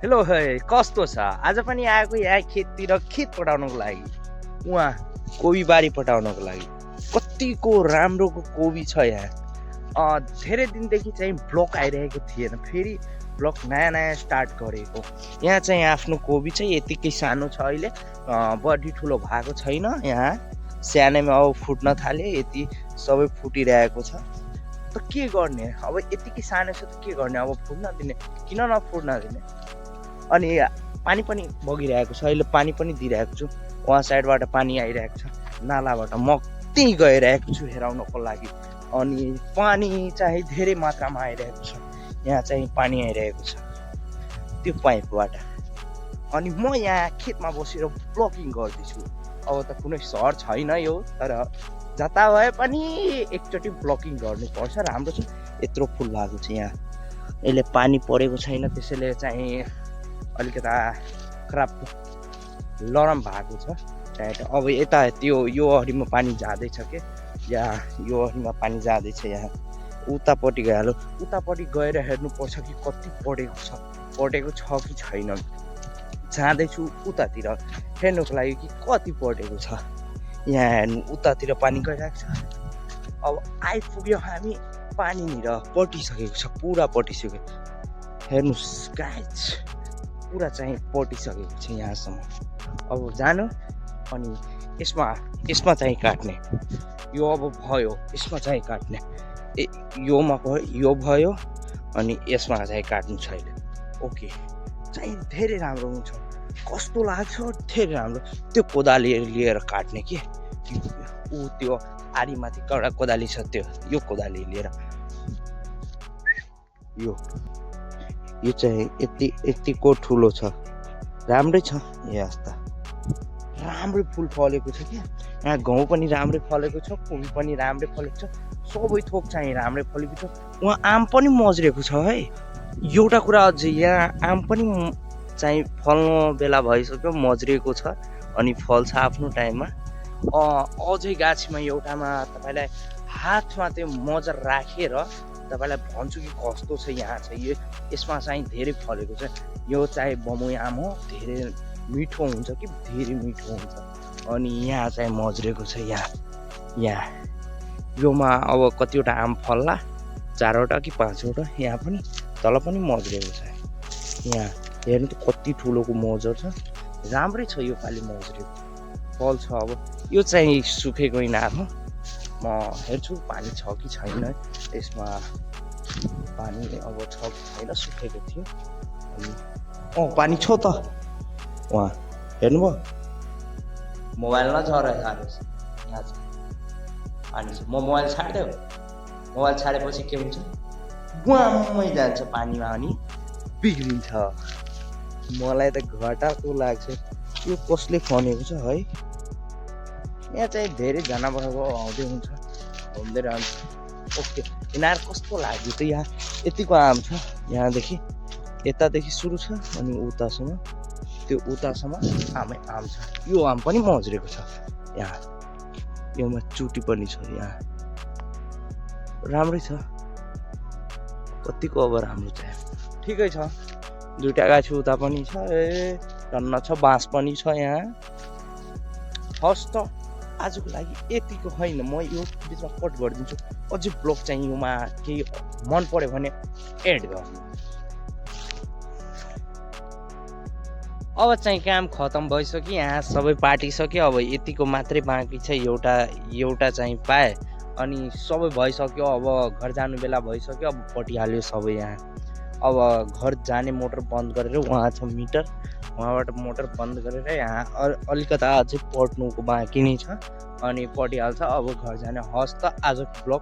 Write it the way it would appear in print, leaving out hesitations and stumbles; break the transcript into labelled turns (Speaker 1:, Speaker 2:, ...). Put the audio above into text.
Speaker 1: hello है कस्तो छ आज पनि आएको यहाँ खेततिर खेत पटाउनको लागि उहाँ कोबी बारी पटाउनको लागि कतिको राम्रोको कोबी छ यहाँ धेरै दिनदेखि चाहिँ ब्लक आइरहेको थिएन फेरि ब्लक नयाँ नयाँ स्टार्ट गरेको यहाँ चाहिँ आफ्नो कोबी चाहिँ यतिकै सानो छ अहिले बढी ठुलो भएको छैन यहाँ सानैमा अब फुट्न थाल्यो यति सबै फुटिरहेको छ त के गर्ने अब यतिकै सानो छ त के गर्ने अब फुट्न दिने किन नफुट्न दिने अनि पानी पनि बगिरहेको छ अहिले पानी पनि दिइरहेको छु वहाँ साइडबाट पानी आइरहेको छ नालाबाट म त्यहीँ गइरहेको छु हेराउनको लागि अनि पानी चाहिँ धेरै मात्रामा आइरहेको छ यहाँ चाहिँ पानी आइरहेको छ त्यो पाइपबाट अनि म यहाँ खेतमा बसेर ब्लगिङ गर्दैछु अब त कुनै सहर छैन यो तर जता भए पनि एकचोटि ब्लगिङ गर्नुपर्छ राम्रो छ यत्रो फुल भएको छ यहाँ यसले पानी परेको छैन त्यसैले चाहिँ अलिकता खराब लरम भएको छ टाइट अब यता त्यो यो हरीमा पानी जाँदैछ के या यो हरीमा पानी जाँदैछ यहाँ उतापट्टि गइहाल्यो उतापट्टि गएर हेर्नुपर्छ कि कति पटेको छ कि छैन जाँदैछु उतातिर हेर्नुको लागि कि कति पटेको छ यहाँ हेर्नु उतातिर पानी गइरहेको छ अब आइपुग्यो हामी पानीनिर पटिसकेको छ पुरा पटिसक्यो हेर्नुहोस् गाइज पुरा चाहिँ पटिसकेको छ यहाँसम्म अब जानु अनि यसमा चाहिँ काट्ने यो अब भयो यसमा चाहिँ काट्ने योमा भयो यो भयो अनि यसमा चाहिँ काट्नु छ अहिले ओके चाहिँ धेरै राम्रो हुन्छ कस्तो लाग्छ धेरै राम्रो त्यो कोदाली लिएर काट्ने के ऊ त्यो आरीमाथि एउटा कोदाली छ त्यो यो कोदाली लिएर यो चाहिँ यतिको ठुलो छ राम्रै छ यस्ता राम्रै फुल फलेको छ क्या यहाँ गहुँ पनि राम्रै फलेको छ कोबी पनि राम्रै फलेको छ सबै थोक चाहिँ राम्रै फलेको छ उहाँ आम पनि मज्रेको छ है एउटा कुरा अझै यहाँ आम पनि चाहिँ फल्नु बेला भइसक्यो मज्रिएको छ अनि फल्छ आफ्नो टाइममा अझै गाछीमा एउटामा तपाईँलाई हातमा त्यो मजा राखेर तपाईँलाई भन्छु कि कस्तो छ यहाँ चाहिँ यसमा चाहिँ धेरै फलेको छ यो चाहिँ बमुई आम हो धेरै मिठो हुन्छ कि धेरै मिठो हुन्छ अनि यहाँ चाहिँ मज्रेको छ यहाँ योमा अब कतिवटा आम फल्ला 4वटा कि 5वटा यहाँ पनि तल पनि मज्रेको छ यहाँ हेर्नु त कति ठुलोको मजर छ राम्रै छ यो पालि मज्रेको फल छ अब यो चाहिँ सुकेको इनार हो म हेर्छु पानी छ कि छैन यसमा पानी अब छ कि छैन सुकेको थियो अनि पानी छ त वहाँ हेर्नुभयो मोबाइल नझरेर जानुहोस् यहाँ छ पानी छ म मोबाइल छाड्दै मोबाइल छाडेपछि के हुन्छ गुवामै जान्छ पानीमा अनि बिग्रिन्छ मलाई त घटाको लाग्छ यो कसले खनेको छ है यहाँ चाहिँ धेरै जनावरहरू आउँदै हुन्छ घुम्दै रहन्छ ओके इनार कस्तो लाग्यो त यहाँ यतिको आम छ यहाँदेखि यतादेखि सुरु छ अनि उतासम्म त्यो उतासम्म आम छ यो आम पनि मज्रेको छ यहाँ योमा चुटी पनि छ यहाँ राम्रै छ कतिको अब राम्रो छ ठिकै छ दुईटा गाछी उता पनि छ टन्न छ बाँस पनि छ यहाँ हस् त आजको लागि यतिको होइन म यो बिचमा कट गरिदिन्छु अझै ब्लग चाहिँ योमा केही मन पर्यो भने एड गर्नु अब चाहिँ काम खतम भइसक्यो यहाँ सबै पाटिसक्यो अब यतिको मात्रै बाँकी छ एउटा चाहिँ पाएँ अनि सबै भइसक्यो अब घर जानु बेला भइसक्यो अब पटिहाल्यो सबै यहाँ अब घर जाने मोटर बन्द गरेर वहाँ छ मिटर वहाँबाट मोटर बन्द गरेर यहाँ अलिकता अझै पट्नुको बाँकी नै छ अनि पटिहाल्छ अब घर जाने हस् त आजको ब्लग